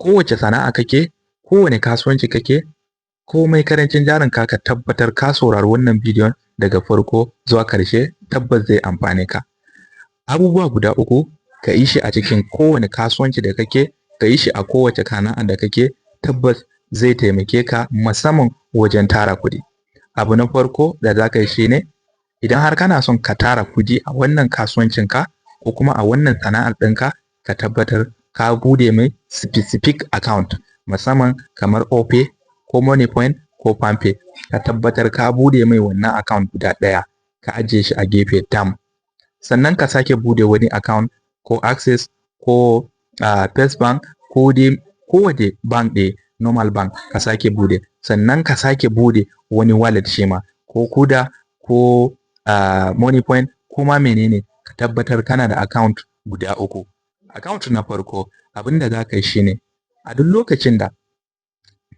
Kowace sana'a kake, kowane kasuwanci kake, komai karancin jarinka, ka tabbatar ka saurari wannan bidiyon daga farko zuwa ƙarshe, tabbas zai amfane ka. Abubuwa guda uku ka yi shi a cikin kowane kasuwanci da kake, ka yi shi a kowace sana'a da kake, tabbas zai taimake ka musamman wajen tara kuɗi. Abu na farko da za ka yi shi ne, idan har kana son ka tara kuɗi a wannan kasuwancinka ko kuma a wannan sana'ar ɗinka, ka tabbatar ka buɗe mai specific account, musamman kamar Opay ko Moniepoint ko Palmpay. Ka tabbatar ka buɗe mai wannan account guda ɗaya, ka ajiye shi a gefe dam. Sannan ka sake buɗe wani account ko Access ko First Bank ko dai kowane bank ɗaya, normal bank, ka sake buɗe. Sannan ka sake buɗe wani wallet shi ma, ko Kuda ko Moniepoint ko ma menene, ka tabbatar kana da account guda uku. Account na farko, abin da za ka yi shi ne, a duk lokacin da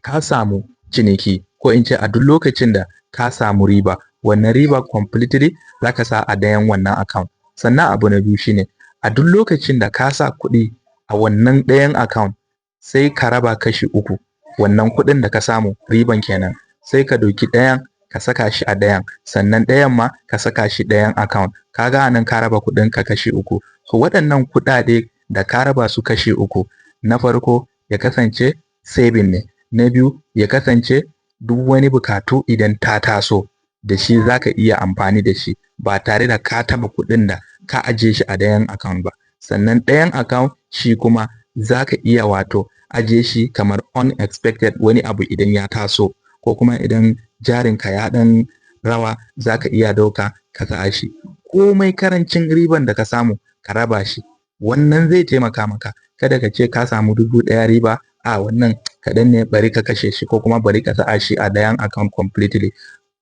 ka samu ciniki, ko in ce a duk lokacin da ka samu riba, wannan riba completely za ka sa a ɗayan wannan account. Sannan abu na biyu shine, a duk lokacin da ka sa kuɗi a wannan ɗayan account, sai ka raba kashi uku wannan kuɗin da ka samu, riban kenan, sai ka ɗauki ɗayan ka saka shi a ɗayan, sannan ɗayan ma ka saka shi ɗayan account. Ka ga a nan ka raba kuɗinka kashi uku. So waɗannan kuɗaɗe da ka raba su kashi uku, na farko ya kasance saving ne, na biyu ya kasance duk wani bukatu idan ta taso da shi za ka iya amfani da shi ba tare da ka taɓa kuɗin da ka ajiye shi a ɗayan account ba. Sannan ɗayan account shi kuma za ka iya wato ajiye shi kamar unexpected, wani abu idan ya taso ko kuma idan jarinka ya ɗan rawa, za ka iya ɗauka ka sa shi. Komai karancin riban da ka samu, ka raba shi, wannan zai taimaka maka. Kada ka ce ka samu 1,000 riba, a wannan kaɗan ne, bari ka kashe shi ko kuma bari ka sa shi a ɗayan account completely.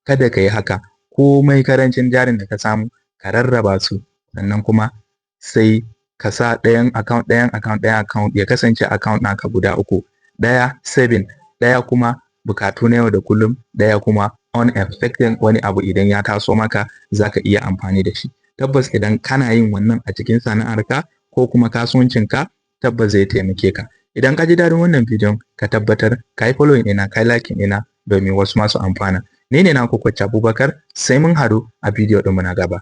Kada ka yi haka. Komai karancin jarin da ka samu, ka rarraba su, sannan kuma sai ka sa ɗayan account, ɗayan account, ɗayan account, ya kasance account naka guda uku: ɗaya saving, ɗaya kuma bukatu na yau da kullum, ɗaya kuma unexpected, wani abu idan ya taso maka za ka iya amfani da shi. Tabbas idan kana yin wannan a cikin sana'arka ko kuma kasuwancinka, tabbas zai taimake ka. Idan ka ji daɗin wannan bidiyon, ka tabbatar ka yi following ɗina, ka yi liking ɗina, domin wasu masu amfana. Ni ne naku Coach Abubakar, sai mun haɗu a bidiyo ɗinmu na gaba.